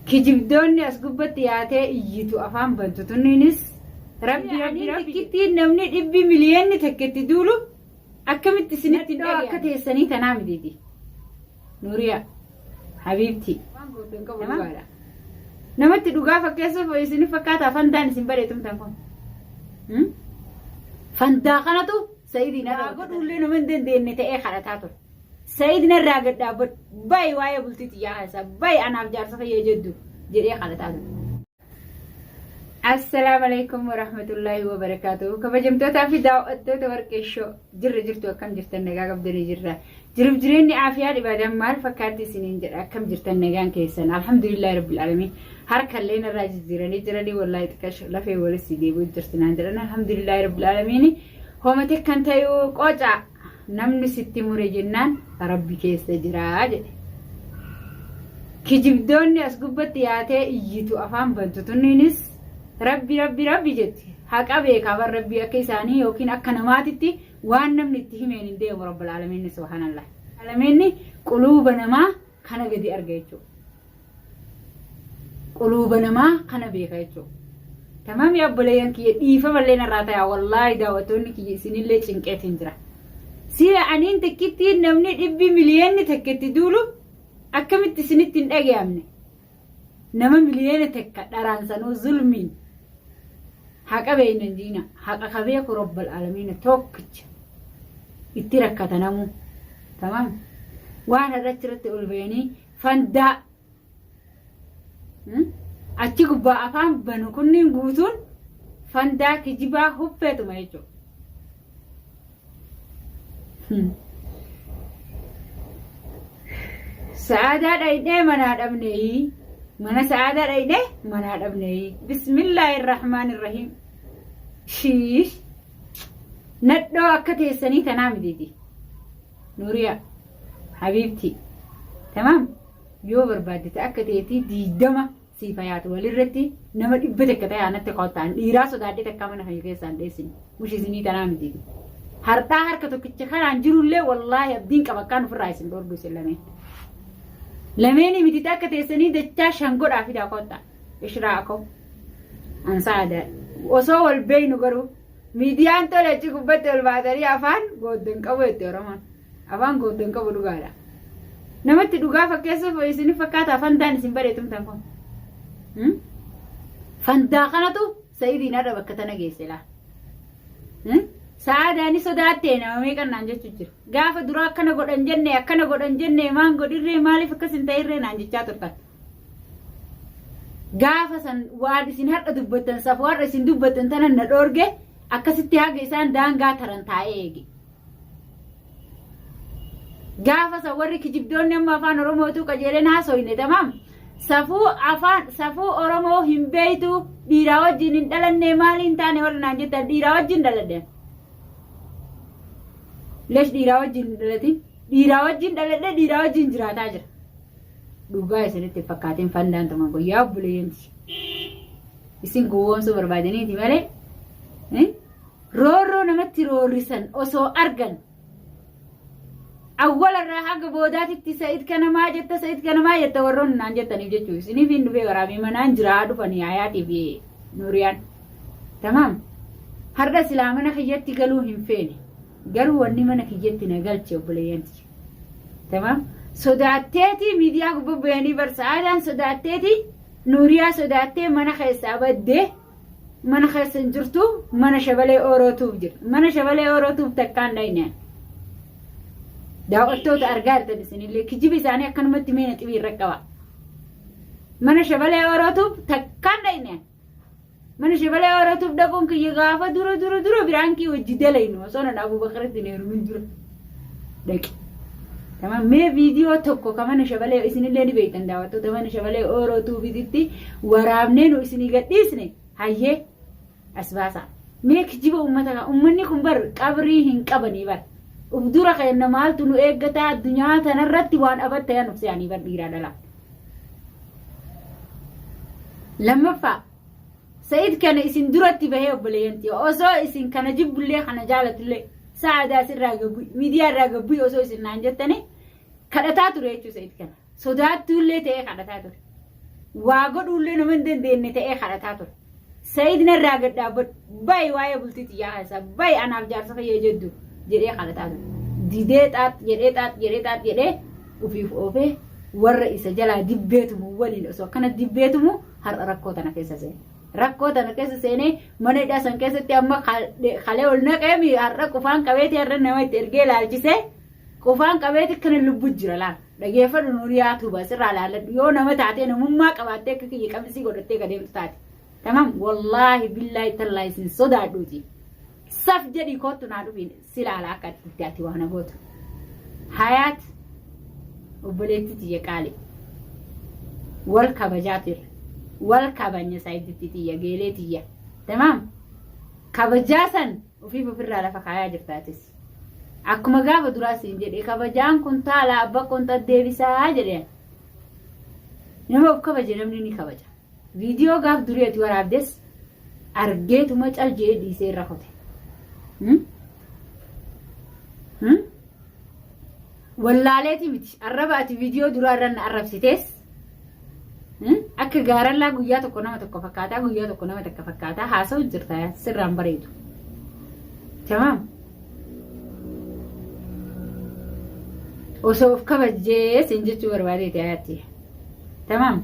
Kijibdoonni as gubbatti yaatee iyyitu afaan bantu tunniinis rabbi rabbi rabbi tikkittiin namni dhibbi miliyoonni takka itti duulu akkamitti isinitti hin akka teessanii tanaa mitiiti. Nuuriyaa habiibti. Waan gootu hin qabu dhugaadha. Namatti dhugaa fakkeessuuf isin fakkaata fandaan isin bareetumtan kun. Fandaa kanatu Sa'idiin irraa godhuullee nama hin dandeenye ta'ee kadhataa ture. Sa'id narraa gad dhaabbadhu. Bayi waa'ee bultii tiyyaa keessaa bayi anaaf jaarsa kiyya jedhu jedhee kadhataa ture. Assalaamu alaikum warahmatullaahi wabarakaatuh. Kabajamtootaa fi daawwattoota warqee shoo jirra jirtu akkam jirtan nagaa qabdanii jirra. Jiruuf jireenyi aafiyaa dhibaadaan maal fakkaatti isiniin jedha akkam jirtan nagaan keessan alhamdulillaahi rabbil aalamiin. Harkallee narraa jijjiiranii jiranii wallaahi xiqqasho lafee walitti deebi'u jirti naan jedhan alhamdulillaahi rabbil aalamiin. Homate kan ta'u qoca namni sitti mure jennaan rabbi keessa jira jedhe. Kijibdoonni as gubbatti yaatee iyyitu afaan bantu tunniinis rabbi rabbi rabbi jetti. Haqa beekaa bar rabbii akka isaanii yookiin akka namaatitti waan namni itti himeen hin deemu rabbal aalamiinni subhaanallah. Aalamiinni quluuba namaa kana gadi arga jechuudha. Quluuba namaa kana beeka jechuudha. Tamaam yaa obboleeyyan kiyya dhiifamallee narraa ta'a wallaahi daawwattoonni kiyya isinillee cinqeetiin jira. Sila aniin takkittiin namni dhibbi miliyoonni takka itti duulu akkamitti isinitti hin dhaga'amne. Nama miliyoona takka dharaan sanuu zulmiin haqa beeynan diina haqa ka beeku rabbal aalamiina tokkicha itti rakkata namuu. Tamaam waan har'a achirratti ol bayanii fandaa achi gubbaa afaan banu kunniin guutuun fandaa kijibaa huffeetuma jechuudha. Sa'aadaa dhaynee manaa dhabneeyii. Mana sa'aadaa dhaynee manaa dhabneeyii. Bismillaahi irrahmaan irrahiim. Shiish. Nadhoo akka teessanii tanaa mitiiti. Nuuriyaa. Habiibtii. Tamaam. Yoo barbaaddete akka teetii 20 siif hayaatu walirratti nama 100 ta'e anatti kottaan dhiiraa sodaadhee takkaa mana kiyya keessaan dheessine. Mushi isinii tanaa mitiiti. Hardhaa harka tokkicha kanaan jirullee wallaahi abdiin qaba akkaan ofirraa isin dhorgu isin lameen. Lameenii miti akka teessanii dachaa shan godhaa fidaa kottaa. Ishraa akoo. Ansaa aadaa. Osoo wal beeynu garuu miidiyaan tole achi gubbatti ol baatanii afaan gooddan qabu jette Oromoon. Afaan gooddan qabu dhugaadha. Namatti dhugaa fakkeessuuf isin fakkaata fandaan isin bareetumtan kun. Fandaa kanatu Sa'idiin har'a bakka tana geesse laa. Sa'aadaani sodaattee nama meeqan naan jechuu jiru. Gaafa duraa akkana godhan jenne akkana godhan jenne maan godhirree maaliif akkas hin ta'irree naan jechaa turtan. Gaafa san waan isin har'a dubbattan safuu har'a isin dubbattan tana na dhoorge akkasitti haga isaan daangaa taran taa'ee eege. Gaafa san warri kijibdoonni amma afaan Oromootuu qajeeleen haasoyne tamaam. Safuu afaan safuu Oromoo hin beeytu dhiiraa wajjin hin dhalanne maali hin taane warri naan jettan dhiiraa wajjin dhaladhe. Leesh dhiiraa wajjin hin dhalatin dhiiraa wajjin dhaladhe dhiiraa wajjin jiraataa jira. Dhugaa isinitti hin fakkaatin fandaan tuman kun yaa obboleeyyanti. Isin gowwoomsuu barbaadaniiti malee roorroo namatti roorrisan osoo argan awwalarraa haga boodaatitti sa'id kanamaa jetta sa'id kanamaa jetta warroonni naan jettaniif jechuu isiniif hin dhufee waraabee manaan jiraa dhufanii hayaatii fi nuuriyaan. Tamaam. Har'a silaa mana kiyyatti galuu hin feene. Garuu wanni mana kiyyatti na galche obboleeyyanti. Tamaam. Sodaatteeti miidiyaa gubbaa bayanii bar sa'aadaan sodaatteeti Nuuriyaa sodaattee mana keessaa baddee mana keessa hin jirtu mana shabalee oorootuuf jira. Mana shabalee oorootuuf takkaan dhayne. Daawwattoota argaa jirtan isinillee kijiba isaanii akkanumatti meena xibii irra qaba. Mana shabalee oorootuuf takkaan dhayne. Mana shabalee oorootuuf dhaquun kiyya gaafa dura dura dura biraankii hojii dalaynu osoo nan Abubakaritti hin heerumin dura dhaqe. Tamam mee viidiyoo tokko ka mana shabalee isinillee ni beektan daawwattoota mana shabalee oorootuufitti waraabnee nu isinii gadhiisne hayyee as baasaa. Mee kijiba uummata kana uummanni kun bar qabrii hin qabanii bar. Uf dura keenna maaltu nu eeggataa addunyaa tanarratti waan abatta yaa nuuf se'anii bar dhiiraa dhalaa. Lammaffaa Sa'id kana isin duratti bahee obboleeyyan tiyya osoo isin kana jibbullee kana jaalatullee sa'aadaa sirraa gabbu'i miidiyaa irraa gabbu'i osoo isin naan jettanii kadhataa ture jechuudha Sa'id kana sodaattuullee ta'ee kadhataa ture. Waa godhuullee nama hin dandeenye ta'ee kadhataa ture. Sa'iid narraa gad dhaabbadhu. Bayi waa'ee bultii tiyyaa keessaa bayi anaaf jaarsa kiyya jedhu jedhee kadhataa ture. Didee xaax jedhee xaax jedhee xaax jedhee ofiif oofee warra isa jalaa dibbeetumu waliin osoo akkana dibbeetumu har'a rakkoo tana keessa seene. Rakkoo tana keessa seenee mana hidhaa san keessatti amma kalee ol naqeemi har'a qufaan qabeeti har'a nama itti ergee ilaalchisee Qufaan qabeeti akkana lubbu jira laal. Dhageeffadhu Nuuriyaa Tuuba sirraa laalladhu yoo nama taatee namummaa qabaattee akka kiyya qamisii godhattee ka deemtu taate. Tamam wallaahi billaahi tallaahi sin sodaadhuuti. Saf jedhii koottu naa dhufiin si laala akka ati itti ati waa na gootu. Hayaat obboleettii tiyya qaali. Wal kabajaa turre. Wal kabanya saayiditti tiyya geelee tiyya. Tamam kabajaa san ofiif ofirraa lafa kaayaa jirta atis. Akkuma gaafa duraa siin jedhe kabajaan kuntaala abba qonxa deebisaa jedhe. Nama of kabaje namni ni kabaja. Viidiyoo gaaf durii ati waraabdes argeetuma cal jedhee dhiisee irra kute. Wallaaleeti miti arraba ati viidiyoo duraa irra na arrabsitees akka gaarallaa guyyaa tokko nama tokko fakkaataa guyyaa tokko nama takka fakkaataa haasa'u jirta sirraan bareedu. Tamaam. Osoo of kabajjee siin jechuu barbaadeeti ayaatti. Tamaam.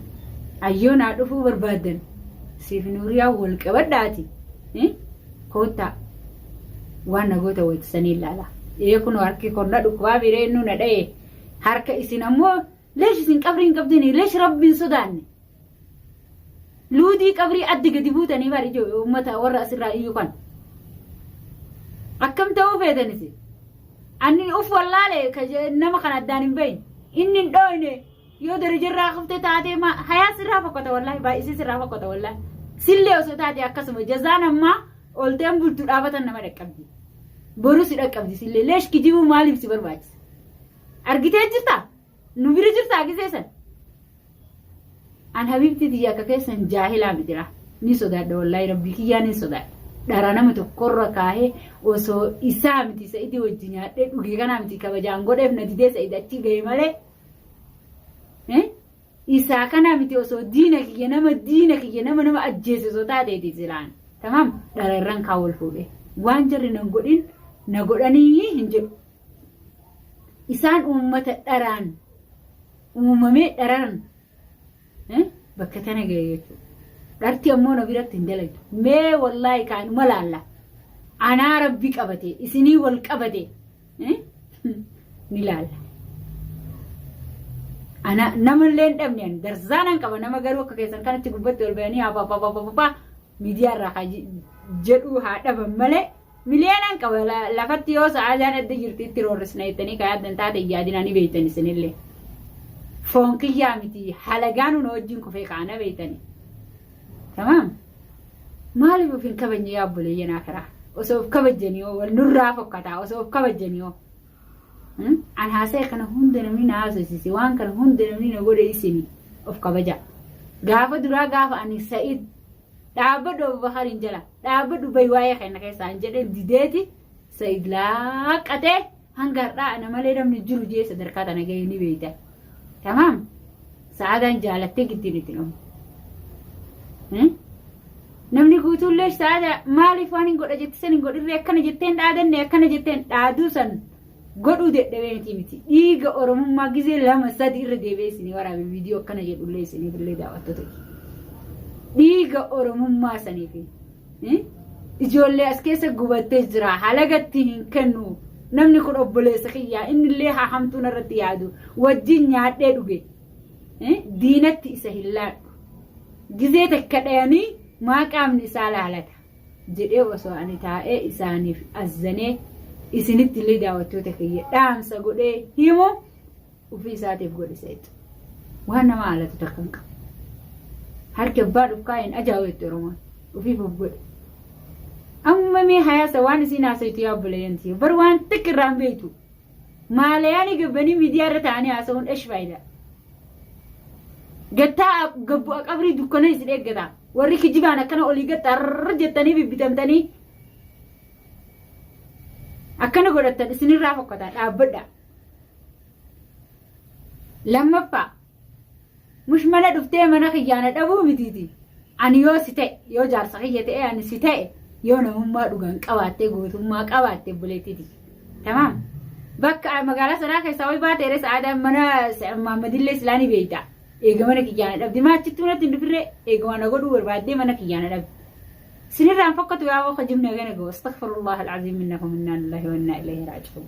Ayyoo naa dhufuu barbaaddan siif nuuriyaa wal qabadhaati. Koottaa waan na goota wayita ilaala. Ee kun harki konna dhukkubaa biree innuu na dha'e harka isin ammoo Leesh isin qabrii hin qabdanii leesh rabbi hin sodaanne. Luudii qabrii addi gadi buutanii bari ijoo uummata warra asirraa iyyuu kan. Akkam ta'uu feetan isin. Ani uf wallaale ka nama kana addaan hin bahin. Inni hin dhooyne yoo darajarraa kufte taatee ma hayaa sirraa fokkota wallaahi baay'isee sirraa fokkota wallaahi. Sillee osoo taate akkasuma jazaan ammaa olteen bultu dhaabatan nama dhaqqabdi. Boru si dhaqqabdi sillee leesh kijibuu maaliif si barbaachisa? Argitee jirtaa? Nu bira jirtaa gisee san? An habiibtii tiyya akka keessan jaahilaa mitira. Ni sodaadha wallaahi rabbii kiyyaa ni sodaadha. Dhara nama tokkorra kaahee osoo isaa miti sa'idii wajji nyaadhee dhugee kanaa miti kabajaan godheef na didee sa'id achi gahe malee. Isaa kanaa miti osoo diina kiyya nama diina kiyya nama nama ajjeese osoo taateeti silaan. Tamaam dhara irran kaa wal fuudhee. Waan jarri nan godhin na godhanii hin jedhu. Isaan uummata dharaan uumamee dharaan bakka tana gahe jechuudha. Dharti ammoo na biratti hin dalagdu. Mee wallaahi kaanuma laalla. Anaa rabbi qabate isinii wal qabate ni laalla. Ana namallee hin dhabne ani darzaanan qaba nama garuu akka keessan kanatti gubbatti ol bayanii haa papapapapaa miidiyaa irraa haa jedhuu haa dhaban malee. Miliyoonaan qaba lafatti yoo sa'aadaan adda jirti itti roorrisna jettanii ka yaaddan taate hin yaadinaa ni beeytan isinillee. Foon kiyyaa miti halagaan na wajjin kufee ka'a na beeytani. Tamaam. Maaliif of hin kabajne yaa obboleeyyan akiraa? Osoo of kabajjanii hoo wal nurraa fokkataa osoo of kabajjanii hoo. An haasa'e kana hunda namni na haasofsiise waan kana hunda namni na godhe isini of kabajaa. Gaafa duraa gaafa ani Sa'id Dhaabbadhu Abubakariin jala dhaabbadhu bahi waa'ee keenya keessaa hin jedheen dideeti Sa'id laaqqatee hanga har'aa ana malee namni jiru jee sadarkaa tana gahee ni beeyta. Tamaam sa'aadaan jaalattee giddiin itti dhufu. Namni guutuullee sa'aada maaliif waan hin godha jette san hin godhirree akkana jetteen dhaadanne akkana jetteen dhaaduu san godhuu dadhabee miti miti dhiiga oromummaa gizee lama sadi irra deebi'ee isinii waraabe viidiyoo akkana jedhullee isiniif illee daawwattoota dhiiga oromummaa saniifi ijoollee as keessa gubattee jira halagatti hin kennu namni kun obboleessa kiyyaa innillee haa hamtuu narratti yaadu wajjin nyaadhee dhuge diinatti isa hin laadhu gizee takka dhayanii maa qaamni isaa laalata jedhee osoo ani taa'ee isaaniif azzanee isinitti illee daawwattoota kiyya dhaamsa godhee himu ofii isaatiif godhe Said. Waan nama haalatu takka hin qabu. Harki abbaa dhufkaa hin ajaa'u jette Oromoon. Ofiif of godhe. Amma mee hayaasa waan isiin haasoytu yaa obboleeyyan tiyya. Bar waan takka irraa hin beektu. Maalayaanii gabbanii miidiyaa irra taa'anii haasa'uun esh faayidaa. Gattaa gabbu'a qabrii dukkana isin eeggata. Warri kijibaan akkana olii gad xarr jettanii bibbitamtanii akkana godhattan isinirraa fokkataa dhaabbadha. Lammaffaa Mush mana dhuftee mana kiyyaana dhabuu mitiiti. Ani yoo si ta'e, yoo jaarsa kiyya ta'e ani si ta'e, yoo namummaa dhugaan qabaattee gootummaa qabaatte obboleettiiti. Tamaam. Bakka magaalaa sanaa keessaa wayi baate eree sa'aadaan mana Maammadillee silaa ni beeyta. Eega mana kiyyaana dhabde maa achittuu natti hin dhufirree eega waan na godhuu barbaaddee mana kiyyaana dhabde. Sinirraan fokkatu yaa woo kijibni hagana gahu. Astaghfirullah al-aziim innahu minnaa lillahi wa innaa ilayhi raaji'uun.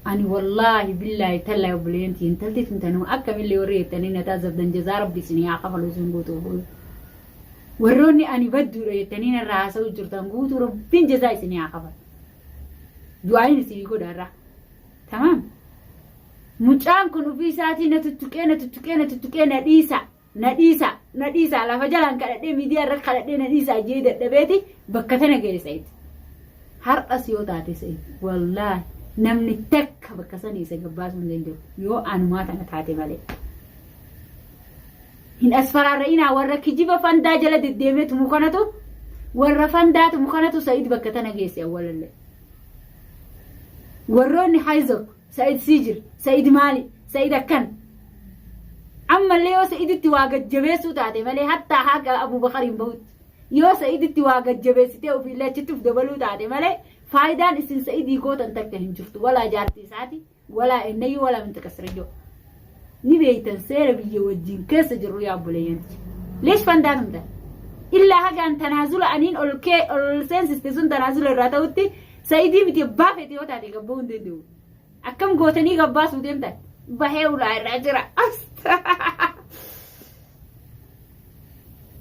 Ani wallaahi billaahi tallaahi obboleeyyan tiyya intalti tun tanuma akkamillee warri jettanii na taazabdan jazaa rabbi isinii haa kafalu isin guutuuf. Warroonni ani badduudha jettanii narraa haasa'uu jirtan guutuu rabbiin jazaa isinii haa kafalu. Du'aayin isinii godha irraa. Tamaam. Mucaan kun ofii isaatii na tuttuqee na tuttuqee na tuttuqee na dhiisa na dhiisa na dhiisa lafa jalaan kadhadhee miidiyaa irra kadhadhee na dhiisa jee dadhabeeti bakka tana ga'e Sa'id. Har'as yoo taate Sa'id wallaahi namni takka bakka sanii isa gabbaasuu hin danda'u yoo anumaa tana taate malee. Hin asfaraarra'inaa warra kijiba fandaa jala deddeemee tumu kanatu warra fandaa tumu kanatu Sa'id bakka tana geesse awwalallee. Warroonni hayzok Sa'id sii jira Sa'id maali Sa'id akkan ammallee yoo Sa'iditti waa gajjabeessuu taate malee hattaa haga Abubakariin bahutti yoo Sa'iditti waa gajjabeessitee ofiillee achitti uf dabaluu taate malee faayidaan isin Sa'idii gootan takka hin jirtu walaa jaartii isaati walaa ennayyuu walaa mintiqasirajoo ni beeytan seera biyya wajjin keessa jirru yaa obboleeyyanti leesh fandaa tumtan illaa hagaan tanaazula aniin ol kee ol seensiste sun tanaazula irraa ta'utti Sa'idii miti abbaa feete yoo taate gabba'uu hin danda'u. Akkam gootanii gabbaasuu deemtan? Bahee ulaa irraa jira.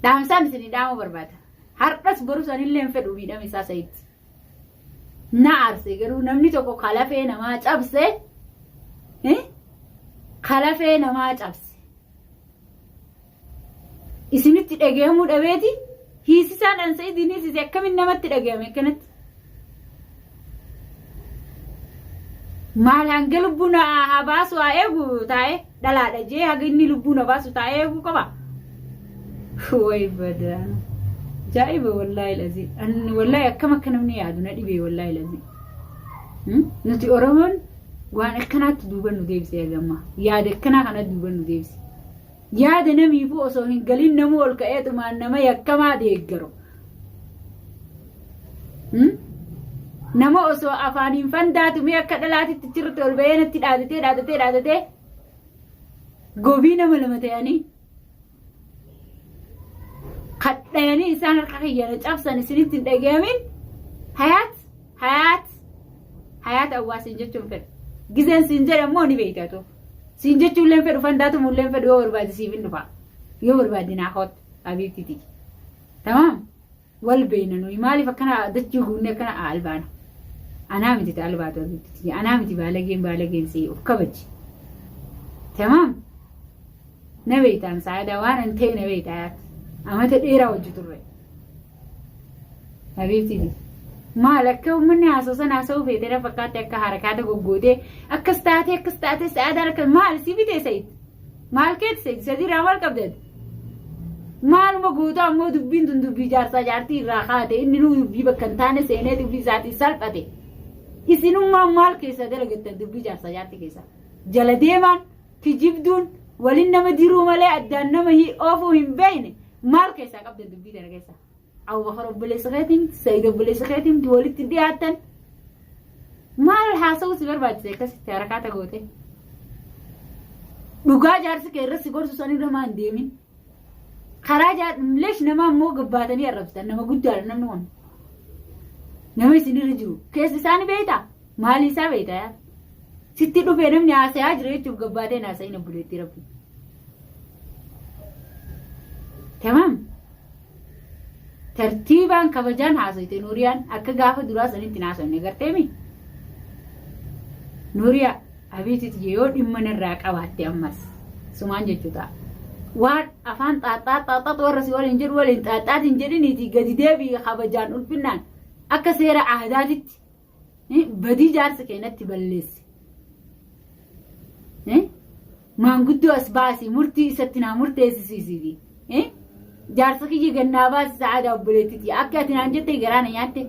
Dhaamsaan isinii dhaamuu barbaada. Har'as borus anillee hin fedhu miidhama isaa Sa'id. Na aarse garuu namni tokko kalafee namaa cabse kalafee namaa cabse. Isinitti dhagahamuu dhabeeti hiisisaan an Sa'idiin hiisise akkamiin namatti dhagahame akkanatti. Maal hanga lubbuu na haa baasu haa eegu taa'ee dhalaadha jee haga inni lubbuu na baasu taa'ee eeguu qaba. Way badaa. Ajaa'iba wallaahi lazii. Anni wallaahi akkam akka namni yaadu na dhibee wallaahi lazii. Nuti Oromoon waan akkanaatti duuba nu deebisee hagamma. Yaada akkanaa kana duuba nu deebise. Yaada namiifuu osoo hin galin namuu ol ka'eetumaan nama yakkamaa deeggaru. Nama osoo afaaniin fandaa tumee akka dhalaatitti achirratti ol ba'ee natti dhaadatee dhaadatee dhaadatee gobii nama lama ta'anii kadhayanii isaan harka kiyyana cabsan isinitti hin dhagayamin hayaat hayaat hayaat awwaasin jechuun fedha. Gizeen siin jedhe immoo ni beeytatu. Siin jechuu illee hin fedhu fandaa tumuu illee hin fedhu yoo barbaade siif hin dhufa. Yoo barbaade naa koottu habiibti tiyya. Tamaam wal beeyna nuyi maaliif akkana dachii guunnee akkana albaana. Anaa miti ta albaatu habiibti tiyya anaa miti baalageen baalageen sii of kabaji. Tamaam na beeytaan sa'aadaa waan an ta'e na beeytaa yaad. Amata dheeraa wajji turre. Habiibti maal akka uummanni haasoo sana haasa'uu feetee na fakkaatte akka harakaata goggootee akkas taatee akkas taatee sa'aadaan akka maal si bitee sa'id maal keeti sa'id sadii irraa maal qabdati maaluma gootaa ammoo dubbiin tun dubbii jaarsaa jaartii irraa kaate inni nuu dubbii bakka hin taane seenee dubbii isaatii salphate isinummaan maal keessaa dalagattan dubbii jaarsaa jaartii keessaa jala deemaan kijibduun walin nama diruu malee addaan nama oofuu hin beekne maal keessaa qabdan dubbii tana keessaa. Abubakar obboleessa keetiin Sa'iid obboleessa keetiin walitti dhiyaattan maal haasa'uu si barbaachise akkasitti harakaata goote. Dhugaa jaarsi kee irra si gorsu sanirra maa hin deemin. Karaa jaar leesh nama ammoo gabbaatanii arrabsitan nama guddaadha namni kun. Nama isinirra jiru keessa isaani beektaa? Maalii isaa beektaa yaa? Sitti dhufee namni haasayaa jira jechuuf gabbaatee hin haasayin obboleettii rabbi. Tamaam. Tartiibaan kabajaan haasoyte Nuuriyaan akka gaafa duraa sanitti hin haasofne garteemi. Nuuriyaa abiititti yoo dhimma narraa qabaatte ammas sumaan jechuu ta'a. Waan afaan xaaxxaa xaaxxaa warra si waliin jedhu waliin xaaxxaatiin jedhiniiti gadi deebi'i kabajaan ulfinnaan akka seera aadaatitti Badii jaarsa kee natti balleesse. Maanguddoo as baasi murtii isatti naa murteessisiisiiti. Jaarsa kiyya gannaa baasi sa'aadaa obboleettiti. Akka ati naan jette garaa na nyaatte.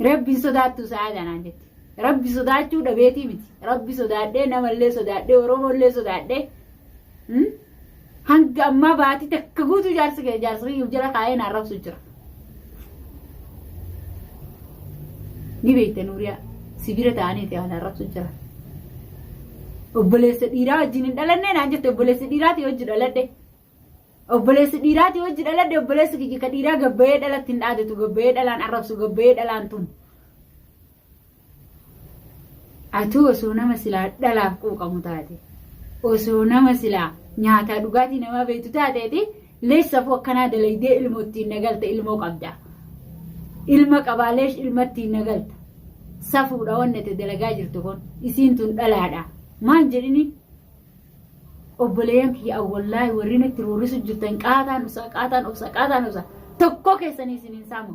Rabbiin sodaattu sa'aadaa naan jette. Rabbi sodaachuu dhabeetii miti. Rabbi sodaadhee namallee sodaadhee Oromollee sodaadhee. Hanga ammaa baatii takka guutuu jaarsi kee jaarsi kiyyuuf jala kaa'ee na arrabsu jira. Ni beekta Nuuriyaa si bira ta'anii ta'an arrabsu jira. Obboleessa dhiiraa wajjin hin dhalanne naan jette obboleessa dhiiraatii wajji dhaladhe. Obboleessa dhiiraatii wajji dhaladhe obboleessi kiyya ka dhiiraa gabbayee dhalatti hin dhaadatu gabbayee dhalaan arrabsu gabbayee dhalaan tumu. Atuu osoo nama silaa dhalaaf quuqamu taate, osoo nama silaa nyaataa dhugaatii namaa beektu taateeti leesh safuu akkanaa dalaydee ilmoo ittiin nagalta ilmoo qabda. Ilma qabaa leesh ilma ittiin nagalta. Safuudha wanni ati dalagaa jirtu kun isiin tun dhalaadha. Maan jedhini obboleeyyan kiyya awwallaahi warri natti roorrisu jirtan qaataan obsa qaataan obsa qaataan obsa tokkoo keessanii isin hin saamu.